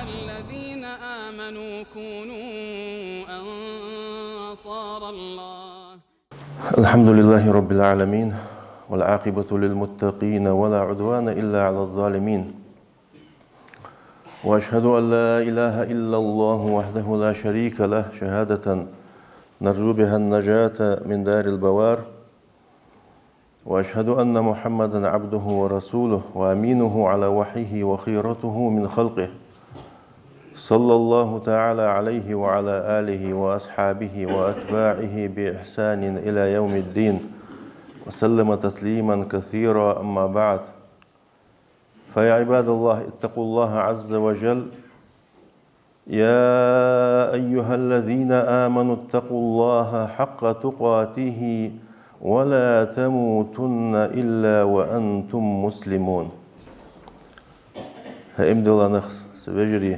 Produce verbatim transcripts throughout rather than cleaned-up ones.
الذين آمنوا كونوا أنصار الله. الحمد لله رب العالمين، والعاقبة للمتقين، ولا عدوان إلا على الظالمين. وأشهد أن لا إله إلا الله وحده لا شريك له، شهادة نرجو بها النجاة من دار البوار. وأشهد أن محمدا عبده ورسوله وأمينه على وحيه وخيرته من خلقه، صلى الله تعالى عليه وعلى آله وأصحابه وأتباعه بإحسان إلى يوم الدين، وسلم تسليما كثيرا. أما بعد، فيا عباد الله، اتقوا الله عز وجل. يا أيها الذين آمنوا اتقوا الله حق تقاته ولا تموتن إلا وأنتم مسلمون. ХӀай иман дилла нах, са вежарий,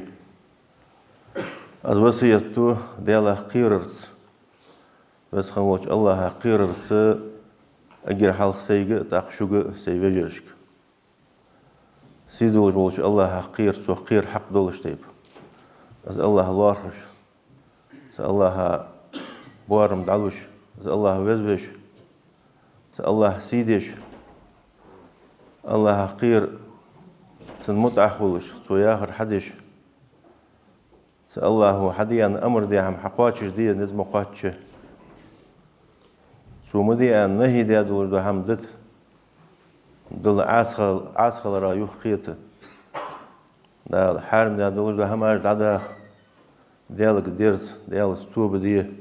аз васкет ду Даьлах кхерарца, Веза хинна волча АллахӀах кхерарца, эггара хьалха сайга а, тӀаккха шуга а, сай вежарашка. Сийдолаш волча АллахӀах кхера, Цох кхера хьакъ долаш тайпа. Из АллахӀ лоархӀаш, цу АллахӀа боарам дӀалуш, из АллахӀ везвеш, цу АллахӀ сий деш, АллахӀах кхера, Цун мутӀахь хулаш, Цо яхар хьадеш, цу АллахӀо хьадаь амар даь хӀама хьакхоачаш де, низ ма кхоачча. Цо ма де аьнна нахӀи даь долаш дола хӀама дита, Далла Ӏаса хил-, Ӏаса хилара юхакхета. Дала хьарам даь долаш дола хӀамаш дӀадаха, Даьлага дерза, Даьлаца тоба де.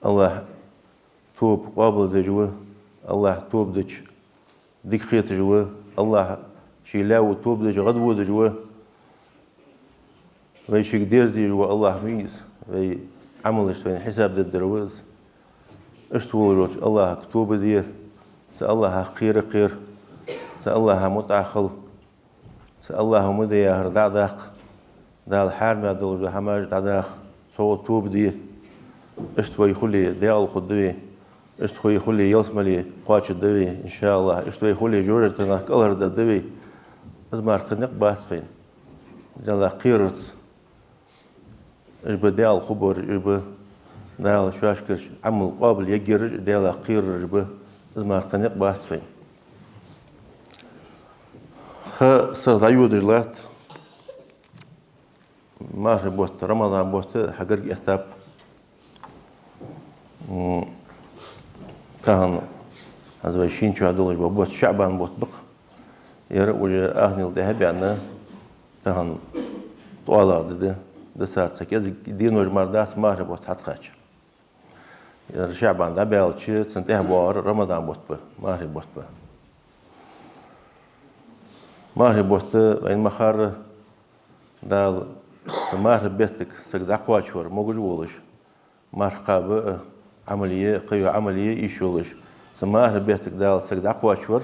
АллахӀ тоба къоабалдеш ва, АллахӀ тоба дича дика кхеташ ва, АллахӀ ший лаьво тоба дича гӀадводаш ва. Вай шийга дерзадеш вола АллахӀ ма вий из, вай Ӏамалашта вайна хьисап дергдар ва из. Иштта волаш волча АллахӀага тоба де, цу АллахӀах кхера а кхера, цу АллахӀа мутӀахь хила. Цу АллахӀо ма де яхар дӀа а даккха, Дала хьарам даь долаш дола хӀамаш дӀадаха, цо тоба де. Иштта вай хуле, декъала хургда вай. Иштта вай хуле, ялсмале кхоачаргда вай, иншааллахӀ. Иштта вай хуле, жожагӀатенах кӀалхардаргда вай. Из мара кхы никъ бац вайна. Даьлах кхерарца. Уж ба декъала хургбараш, уж ба Дала шоашкарча Ӏамал къоабал ергьяраш, Даьлах кхерараш ба. Из мара кхы никъ бац вайна. Ха, са дӀайодаш латт. Мархий бутт, Рамадан бутт хьагарга эттаб. М, тахан, хӀанз вай шийна чу долаш бола бутт, ШаӀбан бутт ба-кх. Ер уже ахнил тӀехьа баьнна, тахан ткъоалагӀа ди да, дисар цхьа кӀезига денош мара дац мархий бутт хьатӀакхаьча. Ер ШаӀбан дӀабаьлча, цунна тӀехьа боагӀар Рамадан бутт ба, мархий бутт ба. Мархий бутт вайна ма харра, Дала цу мархий беттага саг дӀакхоачавар могаш волаш, марха кхаба а, Ӏамал е а, кхыйола Ӏамал е а йиш йолаш, цу мархий беттага Дала саг дӀакхоачавар,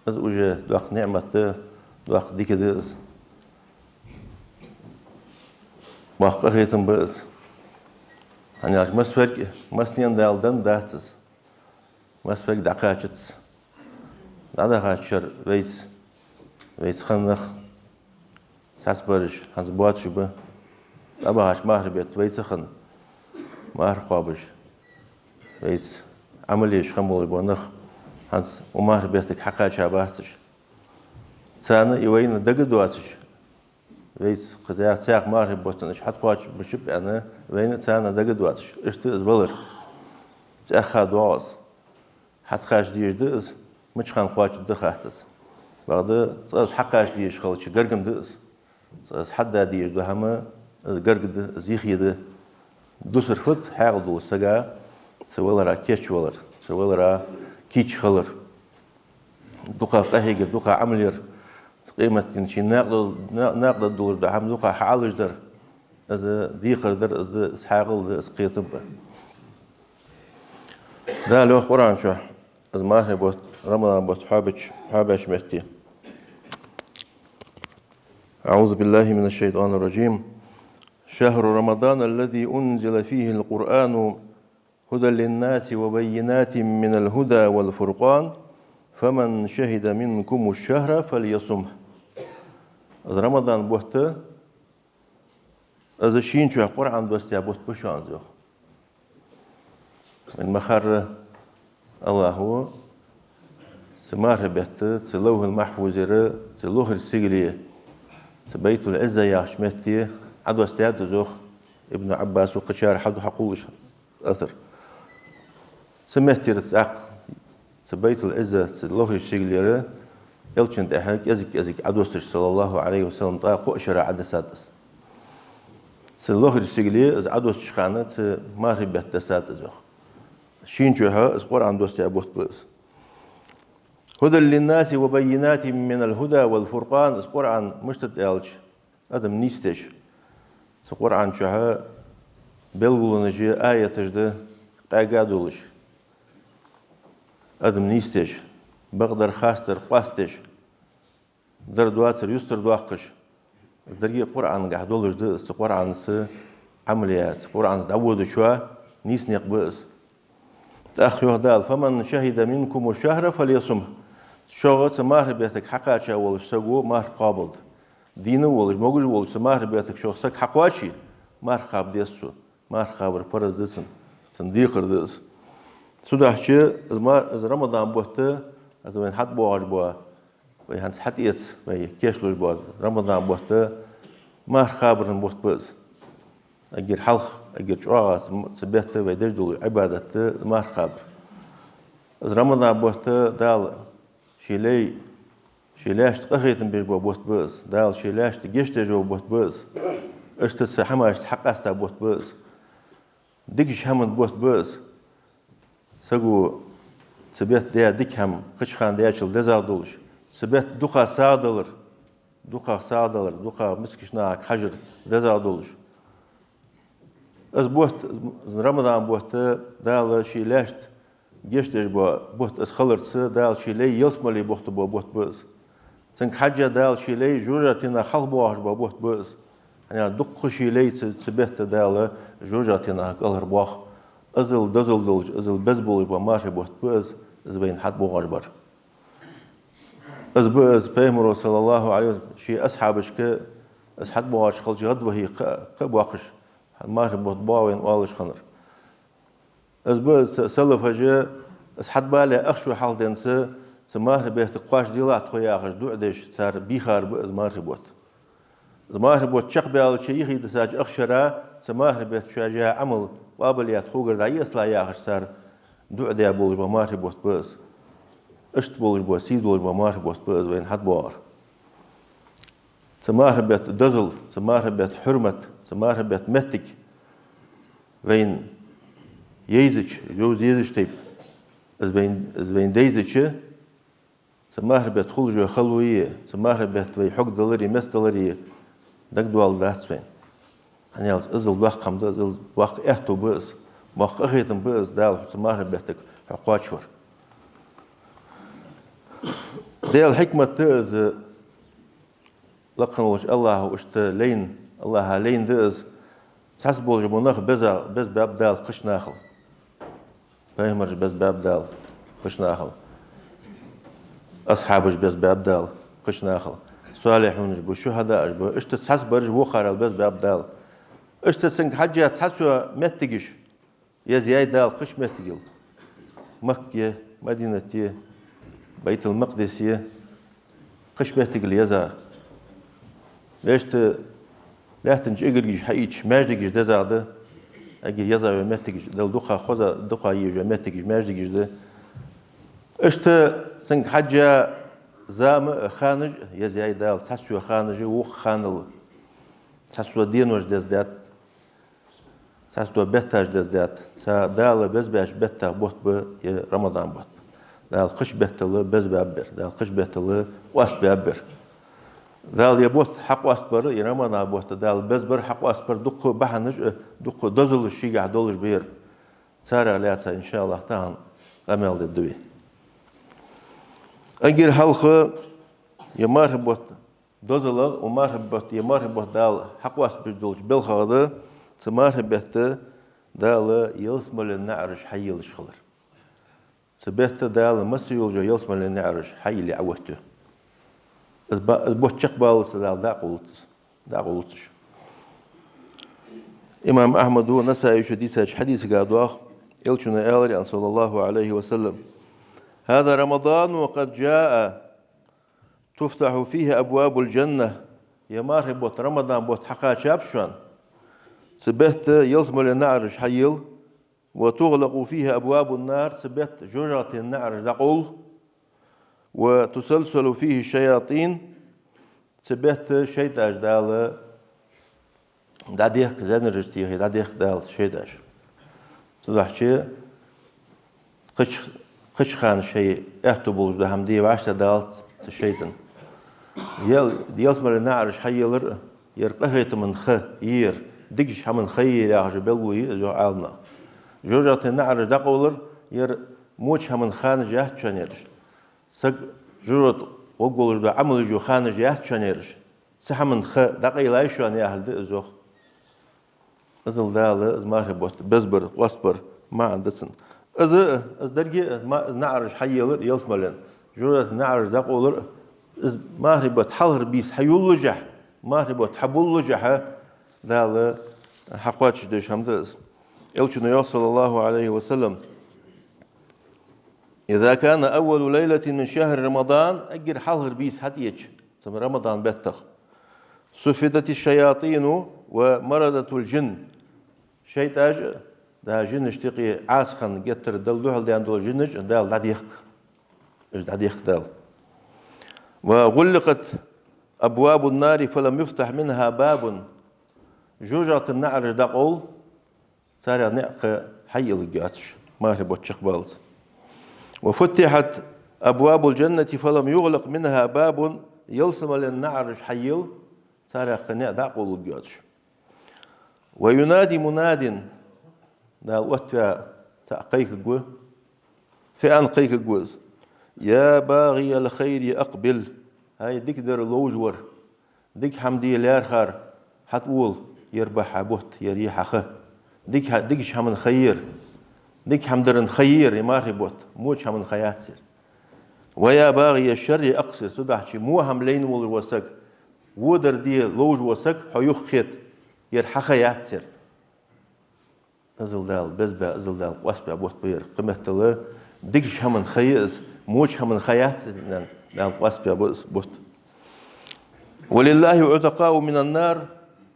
из уже доккха ниӀмат да, доккха дика да из. Боккха къахетам ба из. ХӀана аьлча массаварг, массанена Дала денна дац из. Массаварг дӀакхачац. ДӀадахача шера вайца, вайца хинна нах, цхьаццабараш хӀанз боацаш ба. ДӀабахача мархий бетта вайца хинна, марха кхоабаш, вайца Ӏамал еш хинна болаш бола нах хӀанз укх мархий беттага хьакхаьча бац уж. Царна и вайна дага доацаш, вайца кхы дӀа цхьа мархий бутт уж хьатӀакхоачабеш ба аьнна, вайна а царна а дага доацаш. Иштта из валар. ЦӀаьхха доагӀа из. ХьатӀакхача дезаш да из, мича хана кхоачаргда хатта из. Бакъда цкъа из хьакхача дезаш хилча, гаргга ма да из. Цкъа из хьадаь дезаш дола хӀама, из гаргга да, из юхе да. Дусар фуд, хьаькъал долча сага цу валара кийчвалар, цу валара кийчхилар. Дукха къахьегар, дукха Ӏамал яр, къематдийнахьа шийна накъа-, на-, накъадаргдолаш дола хӀама дукха хьаалашдар. Из декхар дар, из да, из хьаькъал да, из кхетам ба. Дала йоах Къуръан чу, из мархий бутт, Рамадан бутт хьоабаьча, хьоабаьча метте: أعوذ بالله من الشيطان الرجيم. شهر رمضان الذي أنزل فيه القرآن هدى للناس وبينات من الهدى والفرقان فمن شهد منكم الشهر فليصمه. Из Рамадан бутт, из шийна чухь Къуръан доссадаь бутт ба шоана, йоах. Вайна ма харра, АллахӀа цу мархий бетта, цу Лавхьул-Махьфузера, цу лохарча сигале, цу Байтул-Ӏизза яхача метте Ӏодоссадаьд из, йоах Ибн Ӏаббаса, кхычар хьа-, хьакхоллаш асар. Цу меттера цхьаккха, цу Байтул-Ӏизза, цу лохарча сигалера, Элчана тӀехьа кӀезиг-кӀезиг Ӏодоссаш, саллаллахӀу Ӏалайхи ва саллам, ткъаь кхоъ шера Ӏодессад из. Цу лохарча сигале из Ӏодоссача хана цу мархий бетта дессад из, йоах. Шийна чухь из Къуръан доссадаь бутт ба из. «هدى للناس وبينات من الهدى والفرقان», из Къуръан мишта да аьлча, адам нийсдеш. Цу Къуръан чухь белгалонаш а, аяташ да къаьга а долаш, адам нийсдеш, бакъдар, хастар къоастадеш, дар-доацар юстара доаккхаш. Из деррига а Къуръангахь долаш да из, цу Къуръанца Ӏамал яь, цу Къуръанца дӀаводачоа нийса никъ ба из. ТӀаккха йоах Дала: «فمن شهد منكم الشهر فليصمه». Шух цу мархий беттага хьакхача волча саго марха кхоабалда. Дийна волаш, могаш волаш цу мархий беттага шух саг хьакхоаче, марха кхаба деза цо. Марха кхабар параз да цунна, цунна декхар да из. Цудухьа из ма-, из Рамадан бутт, из вайна хьатӀабоагӀаш бола, вай хӀанз хьатӀаэца, вай кийчлуш бола Рамадан бутт, марха кхабара бутт ба из. Эггара хьалха, эггара чӀоагӀа цу, цу бетта вай деш дола Ӏибадат да марха кхабар. Из Рамадан бутт Дала ший лай, ший лаьшта къахетам беш бола бутт ба из, Дала ший лаьшта гешт деш бола бутт ба из. Иштта цу хӀамашта хьакъаста бутт ба из. Дикача хӀаман бутт ба из. Саго цу бетта даь дика хӀама кхыча хана даьчул дезагӀа долаш, цу бетта дукха сагӀа далар, дукхагӀа сагӀа далар, дукха мискача нахага хьажар дезагӀа долаш. Из бутт, Рамадан бутт Дала ший лаьшта гешт деш бола бутт из хиларца, Дала ший лай ялсмале бохийташ бола бутт ба из. Цунга хьежжа Дала ший лай жожагӀатенах хьалхабоахаш бола бутт ба из. ХӀана аьлча дукха ший лай цу, цу бетта Дала жожагӀатенах кӀалхарбоах. Иззал дозал долаш, иззал беза болаш бола мархий бутт ба из, из вайна хьатӀабоагӀаш бар. Из ба из Пайхамаро, саллаллахӀу Ӏалайхи ва саллам, ший асхьабашка из хьатӀабоагӀаш хилча гӀадвахе кхаъ, кхаъ боаккхаш, мархий бутт боагӀа вайна оалаш хиннар. Из ба из са-, салафаша, из хьатӀабалале ах шу хьалха денз, цу мархий бетта кхоачаш делахь тхо яхаш дуӀа деш, цар бийхар ба из мархий бутт. Из мархий бутт чакхбаьлча, юхедисача ах шера, цу мархий бетта шоаш яь Ӏамал къоабалъяь тхогара дӀаэцалахь яхаш, цар дуӀа даь болаш бола мархий бутт ба из. Иштта болаш бола, сий долаш бола мархий бутт ба из вайна хьатӀабоагӀар. Цу мархий бетта дозал, цу мархий бетта хьурмат, цу мархий бетта моттиг вайна йайзача, йовза езача тайпа, из вайна, из вайна дайзача, цу мархий бетта хулаш йола халои, цу мархий бетта вай хьогдалари, мецдалари дагадоаларгдац вайна. ХӀана аьлча иззал доккха хӀама да, иззал боккха аьттув ба из, боккха къахетам ба из, Дала хьо цу мархий беттага хьо кхоачавар. Даьла хьикмат да из, лакха волча АллахӀа иштта лайна, АллахӀа лайна да из, цхьацца болаш бола нах беза-, беза баьб Дала кхыча нахал. Пайхамараш беза баьб Дала кхыча нахал. Асхьабаш беза баьб Дала кхыча нахал. Салихьунаш ба, шухӀадааш ба, иштта цхьацца бараш вокхарел беза баьб Дала. Иштта цунга хьежжа цхьацца йола моттигаш еза яьй Дала кхыча моттигел. Макка, Мадинате, Байтул-Макъдисе, кхыча моттигел еза. Вешта лаьттан чу эггара гӀийла хьаийцача маьждигаш дезагӀа да, эггара еза йола моттигаш, Далла дукха хоза, дукха еза йола моттигаш, маьждигаш да. Иштта цунга хьежжа зама а, ханаш а еза яьй Дала, цхьацца йола ханаш а вокха ханал, цхьацца йола денош деза даьд, цхьацца йола бетташ деза даьд. Цу Дала беза баьча беттех бутт ба ер Рамадан бутт. Дала кхыча беттал беза баьб ер, Дала кхыча беттал къоастабаьб ер. Дала ер бутт хьакъоастабар, ер Рамадан бутт Дала безабар, хьакъоастабар дукха бахьанаш а, дукха дозалаш шийгахь долаш ба ер. Царех лаьца, иншааллахӀ, тахан къамаьл дергда вай. Эггара хьалха ер мархий бутт дозалах, ер мархий бутт, ер мархий бутт Дала хьакъоастабеш долча белхех да, цу мархий бетта Дала ялсмален наӀараш хьаелаш хилар. Цу бетта Дала масса йолча ялсмален наӀараш хьаеле Ӏооттаю. Из ба-, из бутт чакхбаллалца Дала дӀакъовлац из. ДӀакъовлац уж. Имам Ахьмада, Насаийс дийцача хьадисага доагӀа, Элчано аьлар, саллаллахӀу Ӏалайхи ва саллам: «هذا رمضان قد جاء تفتح فيه أبواب الجنة». Ер мархий бутт, Рамадан бутт хьакхаьчаб шоана. Цу бетта ялсмален наӀараш хьаелл, «وتغلق فيه أبواب النار», цу бетта жожагӀатен наӀараш дӀакъовл, «وتسلسل فيه الشياطين», цу бетта шайтӀаш Дала дӀадехк, зӀанараш техе дӀадехк Дала шайтӀаш. Цудухьа кхыча, кхыча хана шоай аьттув болаш дола хӀама де вӀаштӀехьадалац цу шайтӀан. Ял-, ялсмален наӀараш хьаеллар а, ер къахетама ха я ер, дикача хӀаман ха я ер яхаш белгало я из, йоах Ӏаламнаха. ЖожагӀатен наӀараш дӀакъовлар, ер воча хӀаман ханаш яц шоана ераш. Саг жожагӀате гӀоргволаш дола Ӏамал еш йола ханаш яц шоана ераш. Цу хӀаман ха дӀакъайлай шоана яхилга да из, йоах. Иззал Дала из мархий бутт безбар, къоастабар маӀан да цун. Из, из деррига а ма-, наӀараш хьаеллар ялсмален, жожагӀатен наӀараш дӀакъовлар, из мархий бутт хьалхара бийса хьайолалушшехь, мархий бутт хьаболалушшехь, Дала хьакхоачашдеш хӀама да из. Элчано йоах, саллаллахӀу Ӏалайхи ва саллам: «إذا كان أول ليلة من شهر رمضان», эггара хьалхара бийса хьатӀаэттача цу Рамадан беттах, «صفدت الشياطين ومردة الجن». ШайтӀаш а, да, жинашта юкъе Ӏаса хинна геттара Далла духьалдаьнна дола жинаш а Дала дӀадехк. Уж дӀадехк Дала. «وغلقت أبواب النار فلم يفتح منها باب». ЖожагӀатен наӀараш дӀакъовл, царех ниӀ кхы хьайийлларгйоацаш, мархий бутт чакхбаллалца. «وفتحت أبواب الجنة فلم يغلق منها باب», ялсмален наӀараш хьайийлла, царех кхы ниӀ дӀакъовлалургйоацаш. «وينادي مناد», Дала оттаваь цхьа кхайкаргва, фу аьнна кхайкаргва из: «يا باغي الخير أقبل». ХӀай дикадар ловш вар, дика хӀама де лаьрхӀар, хьатӀавола, ер ба хьа бутт, ер я хьа ха. Дика хӀа-, дикача хӀаман ха я ер, дика хӀама даран ха я ер, ер мархий бутт, воча хӀаман ха яц ер. «ويا باغي الشر أقصر», цудухьа во хӀама лайна волаш вола саг, во дар де ловш вола саг, хьо юхакхета, ер хьа ха яц ер. Иззал Дала безбаь, иззал Дала къоастабаь бутт ба ер. Кхыметтел дикача хӀаман ха я из, воча хӀаман ха яц из, аьнна, Дала къоастабаь ба из бутт. «ولله عتقاء من النار».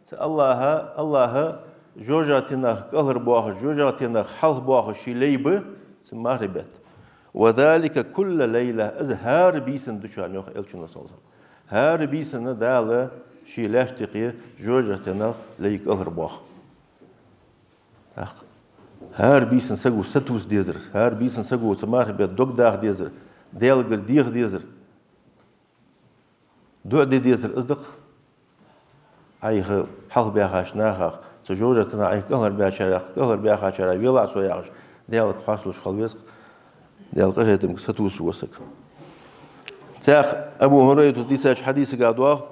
Цу АллахӀа, АллахӀа жожагӀатенах кӀалхарбоахаш, жожагӀатенах хьалхабоахаш ший лай ба цу мархий бетта. «وذلك كل ليلة», из хӀара бийсан да шоана, йоах Элчано, саллаллахӀу Ӏалайхи ва саллам. ХӀара бийсан Дала ший лаьшта юкъе жожагӀатенах лай кӀалхарбоах. ТӀаккха хӀара бийсан саго сатувса дезар, хӀара бийсан саго цу мархий бетта дог даха дезар, Даьлагара деха дезар, дуӀа де дезар, из да-кх. Ӏайха хьалхабаьхача нахах, цу жожагӀатенах Ӏайха кӀалхарбаьчарех, кӀалхарбаьхачарех велахь со яхаш, Даьлага хьоасталуш хила веза-кх, Даьла къахетамга сатувсаш вола саг. Цхьаькха Абу ХӀурайрас дийцача хьадисага доагӀа,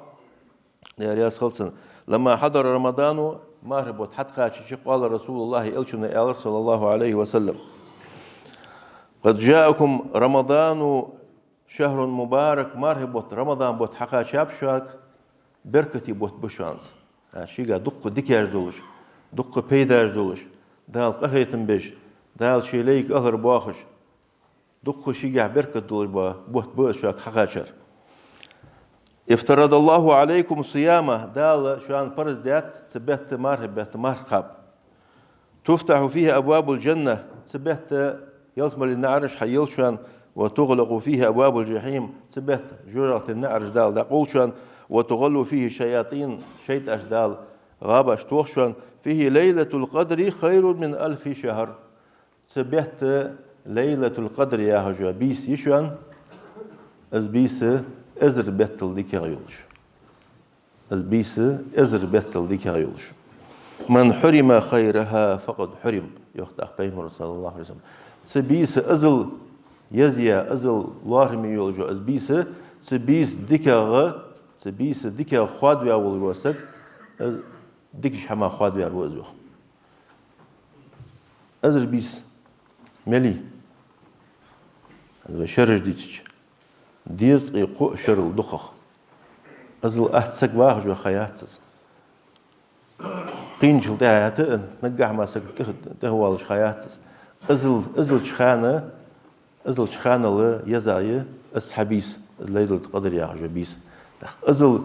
Даьла раьза хилва цунна: «لما حضر رمضان», мархий бутт хьатӀакхаьчача, «قال رسول الله», Элчано аьлар, саллаллахӀу Ӏалайхи ва саллам: «قد جاءكم رمضان شهر مبارك», мархий бутт, Рамадан бутт хьакхаьчаб шуга, беркате бутт ба шоана из. А, шийга дукха дикаш долаш, дукха пайдаш долаш, Дала къахетам беш, Дала ший лай кӀалхарбоахаш, дукха шийгахь беркат долаш ба-, бутт ба из шуга хьакхаьчар. «افترض الله عليكم صيامه», Дала шоана парз даьд цу бетта, мархий бетта, марха кхаба. «تفتح فيه أبواب الجنة», цу бетта ялсмален наӀараш хьайийлла шоана, «وتغلق فيه أبواب الجحيم», цу бетта жожагӀатен наӀараш Дала дӀакъовл шоана, «وتغل فيه الشياطين», шайтӀаш Дала гӀабаш тох шоана, «فيه ليلة القدر خير من ألف شهر». Цу бетта Лайлатул-Къадр яхаш йола бийса я шоана, из бийса эзар беттал дикагӀа йолаш. Из бийса эзар беттал дикагӀа йолаш. «من حرم خيرها فقد حرم», йоах тӀаккха Пайхамара, саллаллахӀу Ӏалайхи ва саллам. Цу бийса иззал езъяь, иззал лоархӀаме йолаш йола из бийса, цу бийса дикагӀа, цу бийса дикагӀа хоадаваь волаш вола саг, из дикача хӀамах хоадаваьр ва из, йоах. Эзар бийса мел я? Аз вай шераш дийцача, дезткъеи кхо шерал дукхагӀа. Иззал атта саг вахаш ха яц из. Кхийначул тӀехьагӀа а, наггахьа мара саг тӀех-, тӀехвоалаш ха яц из. Иззал, иззалча хана, иззалча ханал еза я из хьа бийса, из Лайлатул-Къадр яхаш йола бийса. ТӀаккха иззал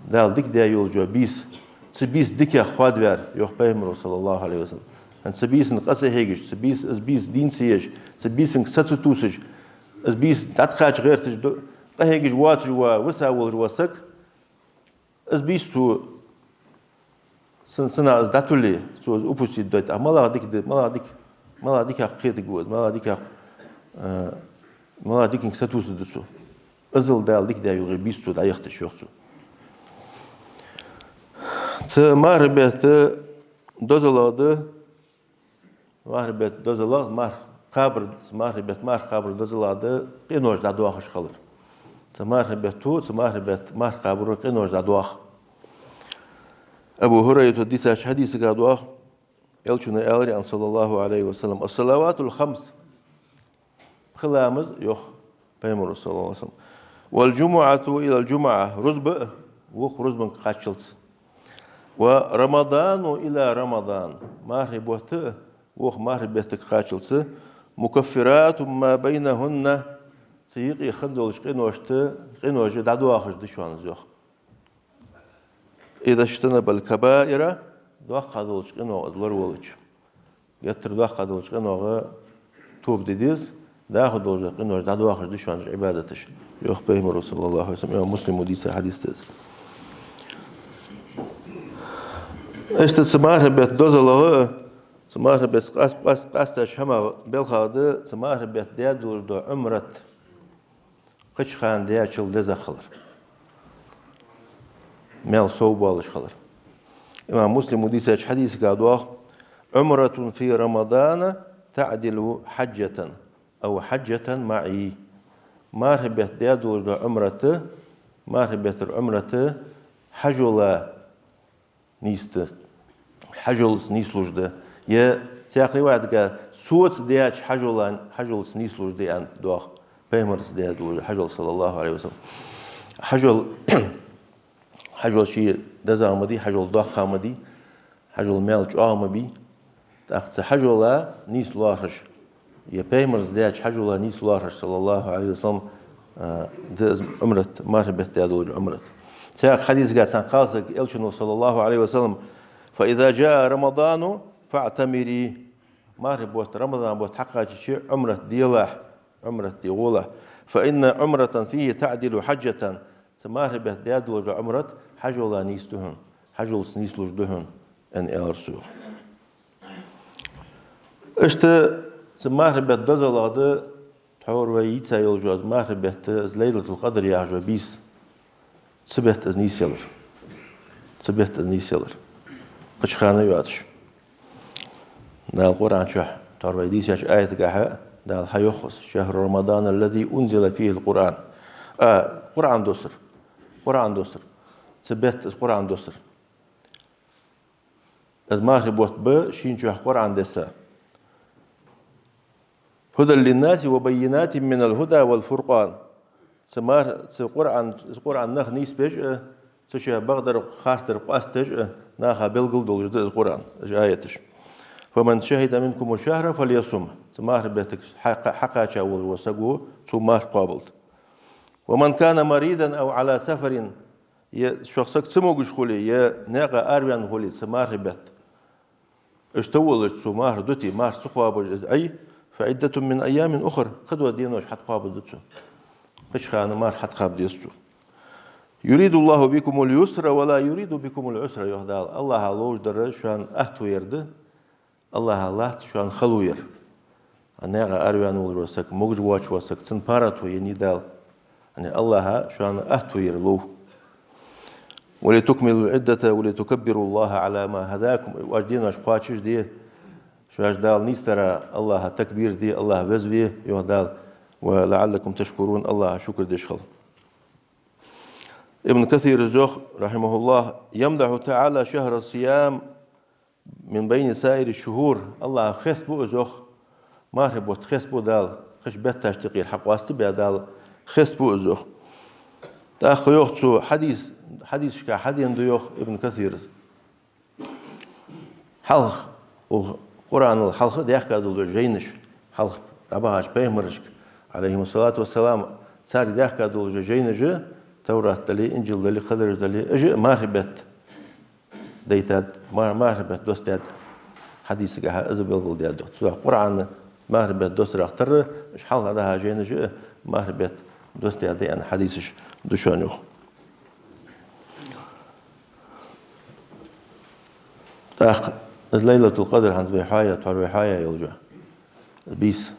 Дала дика даь йолаш йола бийса, цу бийсан диках хоадаваьр, йоах Пайхамаро, саллаллахӀу Ӏалайхи ва саллам. ХӀанз цу бийсан къа ца хьегаш, цу бийс-, из бийса дийна ца еш, цу бийсан са ца тувсаш, из бийса дӀатӀакхача гӀерташ, до-, къахьегаш воацаш вола, виса волаш вола саг, из бийса цо, цун, цунах из дӀатулле, цо из упустить дойта. А малагӀа дика да, малагӀа дика, малагӀа диках кхетаргва из, малагӀа диках, а, малагӀа диканга сатувсаргда цо. Иззал Дала дика даь йолаш йола бийса цо дӀаяхийташ, йоах цо. Цу мархий бетта дозалах да, мархий бетта дозалах, марха кхабар, мархий бетта марха кхабар дозалах да къинош дӀадоахаш хилар. Цу мархий бетто, цу мархий бетта марха кхабаро къинош дӀадоах. Абу ХӀурайрата дийцача хьадисага доагӀа, Элчано аьлар, аьнна, саллаллахӀу Ӏалайхи ва саллам: «الصلوات الخمس». Пхи ламаз, йоах Пайхамаро, саллаллахӀу Ӏалайхи ва саллам. «والجمعة إلى الجمعة», рузба а, вокх рузбанга кхаччалца. «ورمضان إلى رمضان», мархий бутт а, вокх мархий беттага кхаччалца. «مكفرات ما بينهن», цу юкъе хинна долча къиношта, къинош дӀадоахаш да шоана из, йоах. «إذا اجتنب الكبائر», доккхагӀа долча къинойх из лоравелча. Геттара доккхагӀа долча къинойх тоба де деза, доккхагӀа долча къиношта дӀадоахаш да шоана Ӏибадаташ, йоах Пайхамаро, саллаллахӀу Ӏалайхи ва саллам. Имам Муслима дийца хьадис да из. Иштта цу мархий бетта дозалах а, цу мархий бетта къаст-, къаст-, къаьстача хӀамах белхах да цу мархий бетта даь долаш дола Ӏумрат кхыча хана даьчул дезагӀа хилар. Маьл совбоалаш хилар. Имам Муслима дийцача хьадисага доагӀа: «عمرة في رمضان تعدل حجة أو حجة معي». Мархий бетта даь долаш дола Ӏумрат, мархий беттара Ӏумрат хьажола нийса да, хьажолаца нийслуш да. Е цхьаькха риваятага, соца даьча хьажола-, хьажолаца нийслуш да, аьнна доагӀа. Пайхамарца даь долаш хьажол, саллаллахӀу Ӏалайхи ва саллам. Хьажол, хьажол ше дезагӀа ма дий, хьажол доккха ма дий, хьажол маьл чӀоагӀа ма бий. ТӀаккха цу хьажола нийслоархӀаш, е Пайхамарца даьча хьажола нийслоархӀаш, саллаллахӀу Ӏалайхи ва саллам, а, да из Ӏумрат, мархий бетта даь долаш дола Ӏумрат. Цхьаькха хьадисага цхьан кхалсага Элчано, саллаллахӀу Ӏалайхи ва саллам: «فإذا جاء رمضان فاعتمري». Мархий бутт, Рамадан бутт хьакхачача Ӏумрат делахь, Ӏумрат де гӀолахь. «فإن عمرة فيه تعدل حجة». Цу мархий бетта даь долаш дола Ӏумрат хьажола нийса да хьона, хьажолаца нийслуш да хьона, аьнна, аьлар цо. Иштта цу мархий бетта дозалах да тхьовра вай йийца йолаш йола из мархий бетта, из Лайлатул-Къадр яхаш йола бийса. Цу бетта из нийсъялар. Цу бетта из нийсъялар. Кхыча хана йоацаш. Дала Къуръан чу тхьовра вай дийцача аятагахьа Дала хьайоах из: «شهر رمضان الذي أنزل فيه القرآن». А, Къуръан доссар. Къуръан доссар. Цу бетта из Къуръан доссар. Из мархий бутт ба шийна чухь Къуръан десса. «هدى للناس وبينات من الهدى والفرقان». Цу мар-, цу Къуръан, Къуръан нах нийсбеш а, цу чу бакъдар, харцдар къоастадеш а, наха белгал долаш да из Къуръан, уж аяташ. «فمن شهد منكم الشهر فليصمه». Цу мархий беттага хьа-, хьакхача волаш вола саго, цо марха кхоабалда. «ومن كان مريضا أو على سفر». Е шух саг ца могаш хуле, е наькъа араваьнна хуле цу мархий бетта, иштта волаш цо марха дите, марха ца кхоабаш из Ӏе, «فعدة من أيام أخر», кхыдола денош хьатӀакхоабаргда цо. Кхыча хана марха хьатӀакхаба деза цо. «يريد الله بكم اليسر ولا يريد بكم العسر», йоах Дала. АллахӀа ловш дар шоана атто яр да, АллахӀа лац шоана хало яр. А наькъа араваьнна волаш вола саг, могаш воацаш вола саг, цунна паргӀато еннай Дала. ЯӀни АллахӀа шоана атто яр лов. «ولتكملوا العدة ولتكبروا الله على ما هداكم». Оаш денош кхоачашде, шоаш Дала нийсдара АллахӀа такбир де, АллахӀ везве, йоах Дала, «ولعلكم تشكرون», АллахӀа шукр деш хила. Ибн Касира йоах, рахьимахӀуллахӀ: «يمدح تعالى شهر الصيام من بين سائر الشهور». АллахӀ хестабу из, йоах, мархий бутт хестабу Дала, кхыча бетташта юкъера хьакъоастабаь Дала хестабу из, йоах. ТӀаккха йоах цо хьадис, хьадисашка хьадена да, йоах Ибн Касира. Хьалха, укх Къуръанал хьалха даьхка дола жайнаш, хьалха дӀабахача пайхамарашка, Ӏалайхиму ссалату вассалам, царга даьхка дола жайнаш, Таврат дале, Инжил дале, кхыдараш дале, уж а мархий бетта дайтад, ма-, мархий бетта доссадаьд, хьадисагахьа из белгалдаьд. Цудухьа Къуръан мархий бетта доссарах тара, уж хьалха дӀадахача жайнаш а мархий бетта доссадаьд аьнна хьадисаш да шоана, йоах. ТӀаккха из Лайлатул-Къадр хӀанз вай хьоаяь, тхьовра вай хьоаяь йола бийса.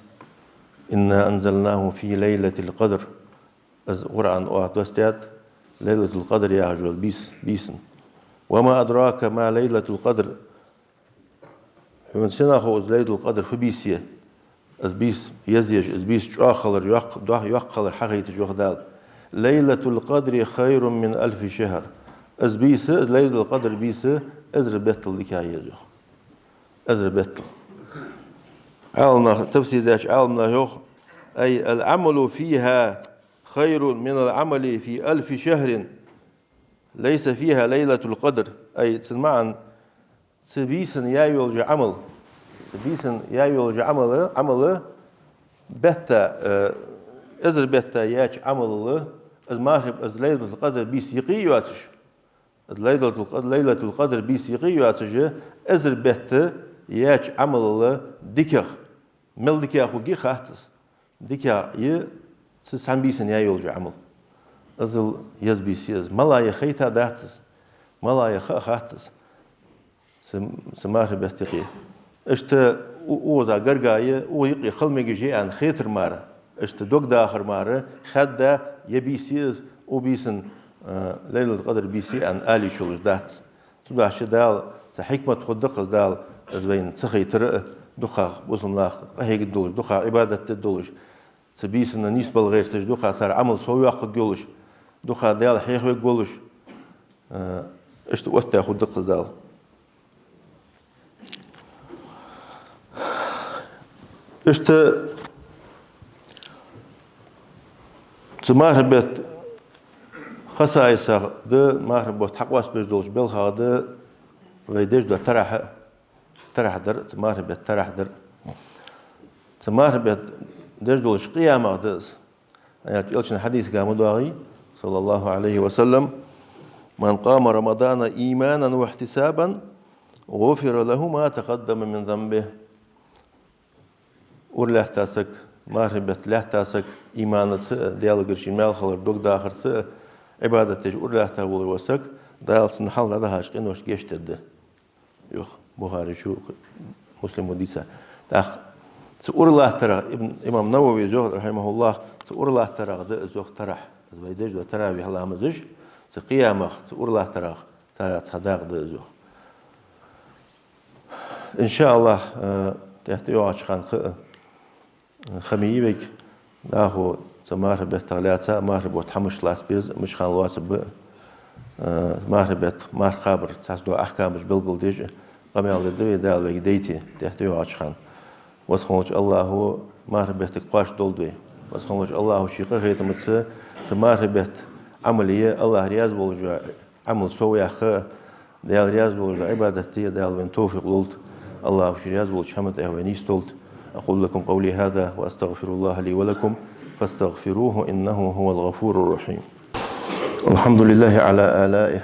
إنا أنزلناه في ليلة القدر. Из Къуръан оаха доссадаьд Лайлатул-Къадр яхаш йола бийса, бийсан. وما أدراك ما ليلة القدر. Хьона сенах хов из Лайлатул-Къадр фу бийса я? Из бийса еза езаш, из бийса чӀоагӀа хилар, йоккха, дох-, йоккха хилар хьахайташ, йоах Дала: ليلة القدر خير من ألف شهر. Из бийса, из Лайлатул-Къадр бийса эзар беттал дикагӀа я из, йоах. Эзар беттал. Ӏаламнаха, тафсир деча Ӏаламнаха йоах: أي العمل فيها خير من العمل في ألف شهر ليس فيها ليلة القدر. Ай, цун маӀан: цу бийсан яь йола Ӏамал, цу бийсан яь йола Ӏамал, Ӏамал бетта, э, эзар бетта яьча Ӏамалал, из мархий, из Лайлатул-Къадр бийса юкъе а йоацаш, из Лайлатул-Къад-, Лайлатул-Къадр бийса юкъе а йоацаш, эзар бетта яьча Ӏамалал дикагӀа, мел дикагӀа хургья хац из. ДикагӀа я цу цхьан бийсан яь йола Ӏамал. Иззал еза бийса я из. Мала я хайта дац из. Мала я ха а хац из. Цу, цу мархий бетта юкъе. Иштта у-, укхаза гарга я, укх юкъе хила мегаш я аьнна хетар мара, иштта дог дахар мара, хаьдда, ер бийса я из, укх бийсан, э, Лайлатул-Къадр бийса я аьнна ала йиш йолаш дац. Цудухьа Дала, цу хьикмат хургда-кх из Дала, из вайна ца хайтар а, дукхагӀа бусалба нах къахьегаргдолаш, дукхагӀа Ӏибадат дергдолаш, цу бийсанна нийсбала гӀерташ, дукхагӀа цар Ӏамал совйоаккхаргйолаш, дукхагӀа Даьла хьехавергволаш, э, иштта оттадаь хургда-кх из Дала. Иштта цу мархий бетта хасаисах да, мархий бутт хьакъоастабеш долча белхах да вай деш дола тарахь а, тарахь дар а, цу мархий бетта тарахь дар а. Цу мархий бетта деш долча къиямах да из. Аят Элчан хьадисагахьа ма доагӀий, صلى الله عليه وسلم: من قام رمضان إيمانا واحتسابا غفر له ما تقدم من ذنبه. Ура лаьтта саг, мархий бетта лаьтта саг, иманаца а, Даьлагара ший маьл хилар дог дахарца а, Ӏибадат деш ура лаьтта волаш вола саг, Дала цунна хьалха дӀадахача къиношта гешт дергда, йоах Бухарийс а, Муслима а дийца. ТӀаккха цу ура латтарах, ибн, имам Нававис йоах, رحمه الله, цу ура латтарах да из, йоах, тарахь. Из вай деш дола таравихь ламазаш, цу къиямах, цу ура латтарах, царех цхьа дакъа да из, йоах. Ин ша АллахӀ, э, тӀехьа тӀайоагӀача хана кхы а, э, ха ма йий вайга, дӀахо цу мархий беттах лаьца а, мархий бутт хӀана лаца беза, мича хана лоацаргба а, э, мархий бетта, марха кхабара цхьацца дола ахькамаш белгалдеш а, къамаьл дергда вай, Дала вайга дайте, тӀехьа тӀайоагӀача хана. Веза хинна волча АллахӀо мархий беттага кхоачаш долда вай. Веза хинна волча АллахӀо ший къахетамца цу мархий бетта Ӏамал е, АллахӀ раьза волаш вола Ӏамал совъяккха а, Даьла раьза волаш дола Ӏибадат де а Дала вайна товфикъ лолда. АллахӀо ший раьза волча хӀаман тӀа вай нийсдолда. أقول لكم قولي هذا وأستغفر الله لي ولكم فاستغفروه إنه هو الغفور الرحيم. الحمد لله على آلائه،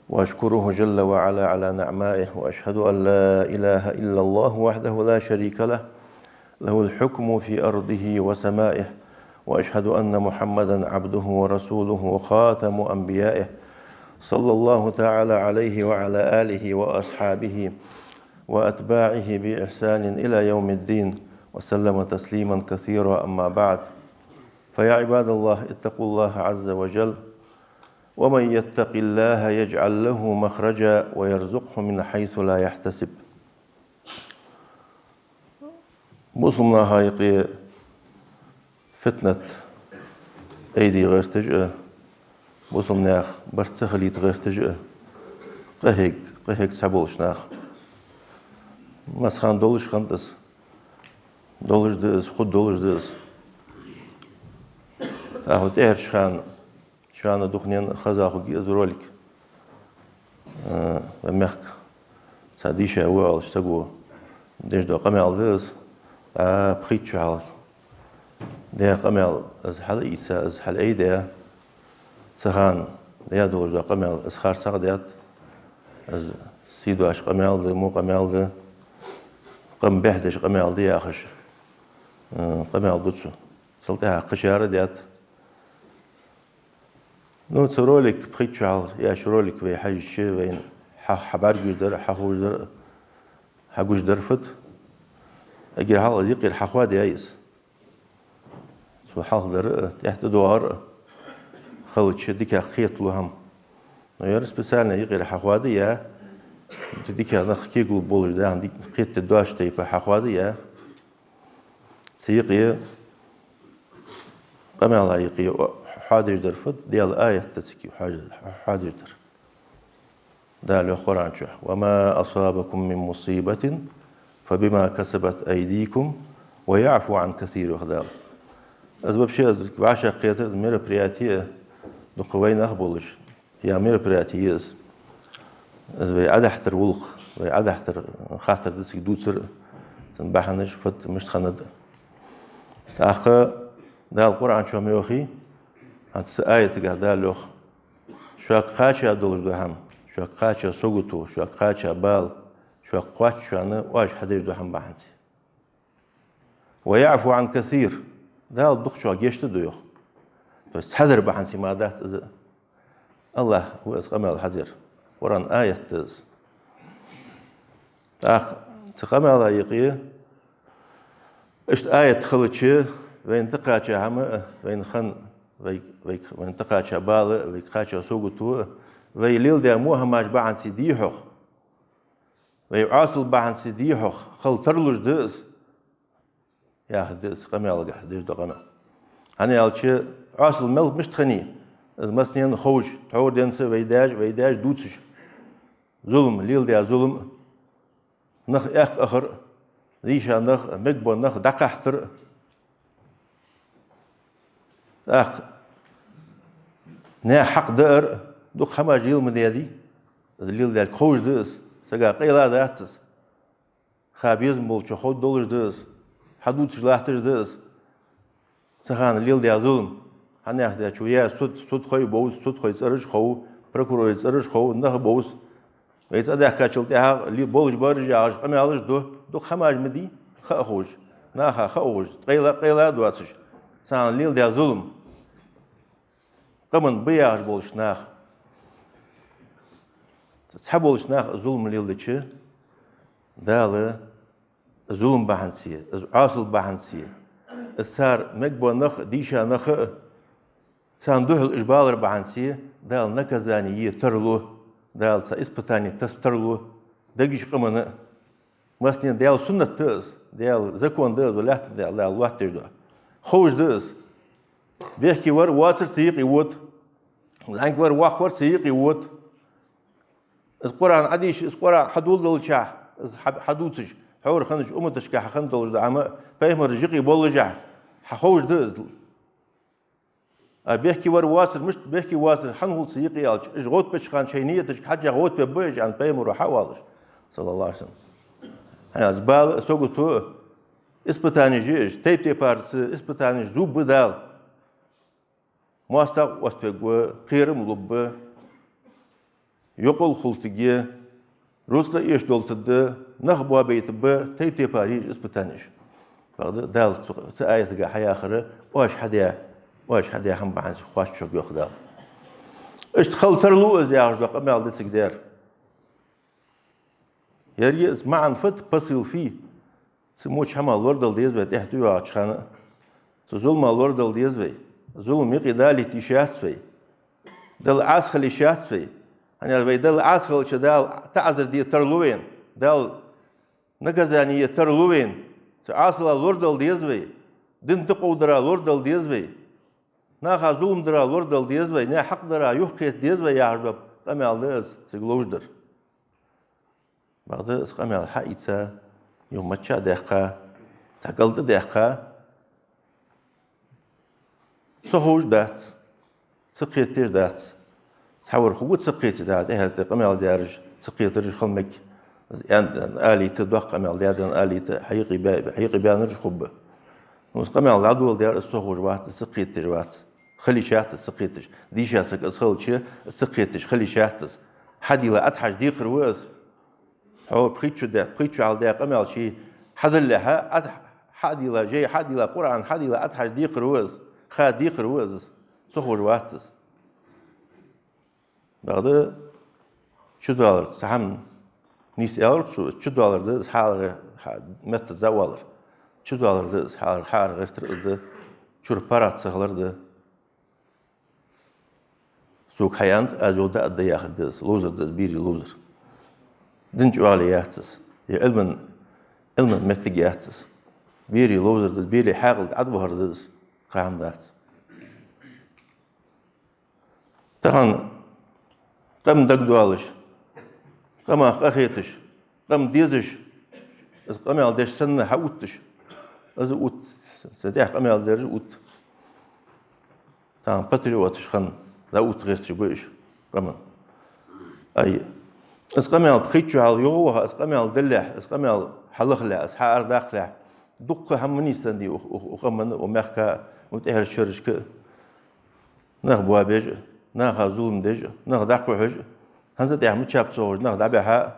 وأشكره جل وعلا على نعمائه، وأشهد أن لا إله إلا الله وحده لا شريك له، له الحكم في أرضه وسمائه، وأشهد أن محمدا عبده ورسوله وخاتم أنبيائه، صلى الله تعالى عليه وعلى آله وأصحابه وأتباعه بإحسان إلى يوم الدين، وسلم تسليما كثيرا، أما بعد. فيا عباد الله، اتقوا الله عز وجل، ومن يتق الله يجعل له مخرجا ويرزقه من حيث لا يحتسب. Бусалба наха юкъе фитнат айде гӀерташ а, бусалба наьха барт ца хилийта гӀерташ а, къахьег-, къахьег цхьаболча наха. Массахана долаш хиннад из, долаш да из, хургдолаш да из. ТӀаккха тӀехьарча хана, ш-, Шоана дукханена хеза хургья из ролик. Э, вай мехка цхьа дийша ва оалаш саго деш дола къамаьл да из. ТӀаккха пхийтта шу хьалха даь къамаьл из хьалаийца, из хьалаайдаь. Цу хана даь долаш дола къамаьл из харцахьа даьд. Из сий доаца къамаьл да, во къамаьл да, къам бӀехдеш къамаьл да яхаш, э, къамаьл да цо. Цул тӀехьагӀа кхычар а даьд. Ну, цу ролик, пхийтта шу хьалха яьча ролика вай хьежача, вайна хьа-, хьабӀаргагуш дар, хьаховш дар, хьагуш дар фуд. Эггара хьалха из юкъера хьахоадаьд из. Цо хьалха дар а, тӀехьа тӀадоагӀар а хилча, дикагӀа кхеталу хӀама. Но ер специально юкъера хьахоадаьд, цу дикагӀа нах кегалургболаш да аьнна, дика кхетаде доацача тайпара хьахоадаьд. Цу юкъе, къамаьла юкъе хьоадеш дар фуд, Даьла аят да цига хьоа-, хьоадеш дар. Дала йоах Къуръан чу: «وما أصابكم من مصيبة فبما كسبت أيديكم ويعفو عن كثير», йоах Дала. Из вообще, из вӀашагӀкхетар, из мероприяти а дукха вайнах болаш я мероприяти я из. Из вай Ӏодахьийтар гӀулакх, вай Ӏодахьийтар хаттар да цига дувцар, цун бахьанаш фуд, мишта хиннад. ТӀаккха Дала Къуръан чу ма йоахий, хӀанз цу аятагахь Дала йоах: шуга кхаьча долаш дола хӀама, шуга кхаьча сагото, шуга кхаьча бала, шуга кхоачаш шоана оаш хьадеш дола хӀама бахьанца. «ويعفو عن كثير». Дала дукхачох гешт ду йоах. То есть цхьадар бахьанца ма дац из. АллахӀа ва из къамаьл хьадер. Къуръан аят да из. ТӀаккха цу къамаьла юкъе, иштта аят хилча, вайна тӀакхаьча хӀама, вайна хинна, вай, вай, вайна тӀакхаьча бала, вайга кхаьча сагото, вай леладаь во хӀамаш бахьанца дий хьогӀ, вай Ӏоасал бахьанца дий хьогӀ, хила тарлуш да из, яхаш да из къамаьлагахь деш дола къамаьл. ХӀана аьлча, Ӏоасал мел мишта хиннай, из массанена ховш, тхьовра денз а вай даьша, вай даьша дувцаш, зулам, леладаь зулам, нах эккха ахар, дийша нах, мегабола нах дӀакхахьийтар. ТӀаккха наьха хьакъ даар, дукха хӀамаш лела ма даьдий, из леладаьлга ховш да из, сага къайла дац из. Ха безам болчоа ховргдолаш да из, хьадувцаш латташ да из. Цу хана леладаь зулам, хӀана аьлча, чу я суд, судхой бовз, судхой цӀераш хов, прокурорий цӀераш хов, нах бовз. Вай цӀадаьхкачул тӀехьагӀа ли-, болаш бараш яхаш къамаьлаш ду, дукха хӀамаш ма дий, ха а ховш, наха ха а ховш, къайла, къайла а доацаш. Цу хана леладаь зулам. Къаман ба яхаш болча наха. Цхьаболча наха зулам леладича, Дала зулам бахьанца, из Ӏоасал бахьанца, из цар мегабола нах, дийша нах а, царна духьал уж балар бахьанца, Дала наказани е тарлу, Дала цхьа испытани таса тарлу, дегаш къамана а. Массанена Даьла суннат да из, Даьла закон да из, лаьтта Даьла, Дала лоаттадеш да. Ховш да из. Бехке вар воацар ца юкъе вода. ЗӀамига вар воккха вар ца юкъе вода. Из Къуръан Ӏодийша, из Къуръан хьадоладелча, из хьа-, хьадувцаш, тхьовра хиннача умматашка хьахинна долаш да, амма пайхамараш юкъе боллашехь, хьаховш да из. А бехке вар воацар, мишта бехке воацар, хӀана хул ца юкъе аьлча, уж гӀоттабеча хана шоай нияташка хьежжа гӀоттабергба уж, аьнна, пайхамара хьаоалаш, саллаллахӀу Ӏалайхи ва саллам. ХӀана аьлча, бала а, сагото а, испытанеш я уж, тайп-тайпара цу испытанеша зувргба Дала. МоастагӀа оттавергва, кхерам лургба, йокъал хултаргья, рузкъа эшадолийтаргда, нах боабайтаргба, тайп-тайпара я уж испытанеш. Бакъда Дала цу, цу аятагахь хьаяхар, оаш хьадаь, оаш хьадаь хӀама бахьанца кхоачаш шо, йоах Дала. Иштта хила тарлу из яхаш дола къамаьл да цига даьр. Еррига из маӀан фуд, посыл фуй? Цу воча хӀамах лорадала деза вай, тӀехьа тӀайоагӀача хана а. Цу зулама лорадала деза вай. Зулам юкъе далийта йиш яц вай. Далла Ӏаса хила йиш яц вай. ХӀана аьлча вай Далла Ӏаса хилча, Дала таӀазар де тарлу вайна. Дала наказани е тарлу вайна. Цу Ӏасалах лорадала деза вай. Дин тӀакховдарах лорадала деза вай. Наха зулам дарах лорадала деза вай. Наьха хьакъ дарах юхакхета деза вай яхаш дола къамаьл да из, цига ловш дар. Бакъда из къамаьл хьаийца, юха мачча а даьккха, цхьа кӀал тӀа даьккха, со ховш дац. ца кхетадеш дац. Цхьавар хургва ца кхете, да, тӀехьара тӀа къамаьл дераш, ца кхетараш хила мег. Эн алийта, доккха къамаьл даьд аьнна алийта, хьайкъи бе-, хьайкъи баьнараш хургба. Ну, из къамаьл дӀадоладаьр, из ца ховш вац, из ца кхетадеш вац. Хила йиш яц из ца кхеташ. Дийша саг из хилча, из ца кхеташ хила йиш яц из. Хьадийла Ӏатхьажа декхар ва из. Хьо пхийтта шу даь, пхийтта шу хьалха даь къамаьл ший хьадаллалехьа, Ӏат-, хьадийла, жай хьадийла, Къуръан хьадийла Ӏатхьажа декхар ва из. Ха декхар ва из. Ца ховш вац из. Бакъда чудоалар, цхьа хӀама нийса аьлар цо, чудоалар да из хьалхара, хьа-, меттаца валар. Чудоалар да из хьалхара, хьалхара гӀертар из да, чура паргӀата ца хилар да. Сога хьааьннад, аз йоах, даа да яхар да из, ловзар да из, берий ловзар. Дин чӀоагӀале яц из, е Ӏилман, Ӏилман моттиг яц из. Берий ловзар да из, берий хьаькъал тӀа Ӏадвахар да из, кхы хӀама дац. Тахан къам дагадоалаш, къамах къахеташ, къам дезаш, из къамаьл деш санна хьаотташ, из отт, цу тӀехьа къамаьл дераш отт. Тахан патриоташ хинна, дӀаотта гӀерташ ба уж къаман. Ай, из къамаьл пхийтта шу хьалха юхаваха, из къамаьл далехь, из къамаьл хьалахалехь, из хьаарадаккхалехь, дуккха хӀама нийсденнадий укх, укх, укх къаман, укх мехка, укх тӀехьарча шерашка. Нах боабеш а, наха зулам деш а, нах дӀакхухьаш а, хӀанз а тӀехьа мичаб ца ховш нах дӀабихьа а.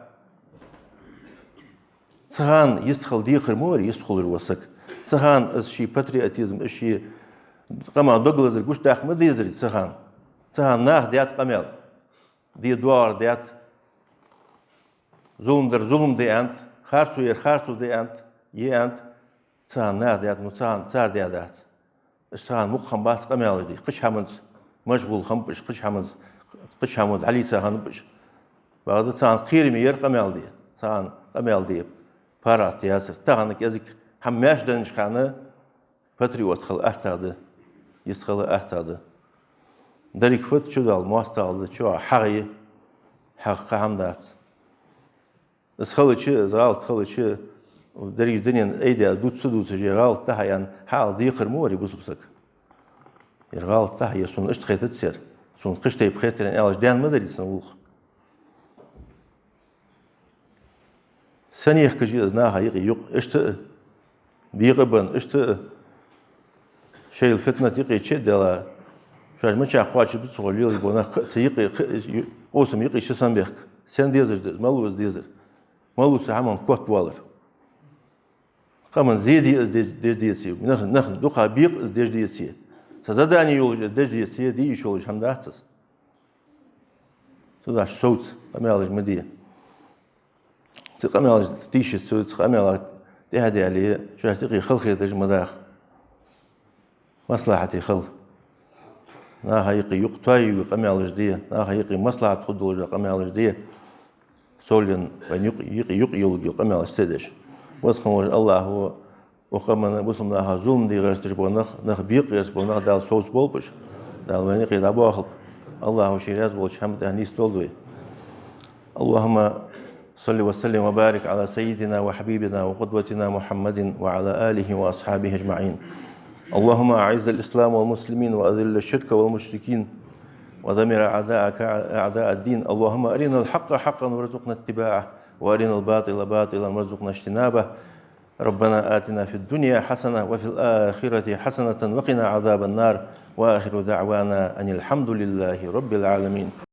Цу хана йистхила декхар ма вар йистхулаш вола саг. Цу хана из ший патриотизм, из ший къаман дог лазар гучадаккха ма дезарий цу хана. Цу хана наха даьд къамаьл. Де доагӀар даьд. Зулам дар зулам да аьннад, харцо яр харцо да аьннад, е аьннад. Цу хана наха даьд, ну цу хана цар даь дац. Уж цу хана мукъа хиннабац къамаьлаш де. Кхыча хӀаманца машгӀул хиннаб уж, кхыча хӀаманца, кхыча хӀамо дӀалийца хиннаб уж. Бакъда цу хана кхераме яр къамаьл де. Цу хана къамаьл де паргӀата яцар. Тахан кӀезига хӀама маьрша деннача хана патриот хила аттагӀа да, йистхила аттагӀа да. Деррига фуд чудоал моастагӀал да, чу хьагӀ я, хьагӀ кхы хӀама дац. Из хилча, из гӀалат хилча, деррига дунен айдаь дувца ца дувцаш, ер гӀалат да хьа аьнна, хьаала декхар ма вар из бусалба саг. Ер гӀалат да хьа, ер сона иштта хетац ер, сона кхыча тайпа хетар аьнна аьлча, даьнна ма дарий цун гӀулакх. Сенна ехкаш я из наха юкъе юкъ, иштта а бекъа а бенна, иштта а шоайла фитнат юкъе чу а даьлла, шоаш мичахьа кхоачаргба ца ховш лелаш бола нах кхы а цу юкъе, кхы а ю-, къовсам юкъе чу санна бехк. Сенна дезаш да из, малав из дезар? Малав цу хӀаман котвалар? Къаман зе де из деш, деш деце, нах-, нахана дукха бекъа из деш деце, са задани йолаш из деш деце, де йиш йолаш хӀама дац из. Цудухьа совца къамаьлаш ма де. Цу къамаьлашта тийша совца, къамаьлах тӀехьа а даьле, шоашта юкъе халахетараш ма даха. Маслахьате хила. Наха юкъе юкъ тоаювга къамаьлаш де, наха юкъе маслахьат хургдолаш къамаьлаш де. Совленна вайна юкъ-, юкъе юкъ йолга къамаьлаш ца деш. Веза хинна волча АллахӀа укх къаман бусалба наха зулам де гӀерташ бола нах, нах бекъа гӀерташ бола нах Дала совцаболба уж. Дала вайна юкъе дӀабоахалба. АллахӀа ший раьза волча хӀаман тӀа нийсдолда вай. اللهم صل وسلم وبارك على سيدنا وحبيبنا وقدوتنا محمد وعلى آله وأصحابه أجمعين. اللهم أعز الإسلام والمسلمين وأذل الشرك والمشركين ودمر أعداءك أعداء الدين. اللهم أرنا الحق حقا وارزقنا اتباعه، وأرنا الباطل باطلا وارزقنا اجتنابه. ربنا آتنا في الدنيا حسنة وفي الآخرة حسنة وقنا عذاب النار. وآخر دعوانا أن الحمد لله رب العالمين.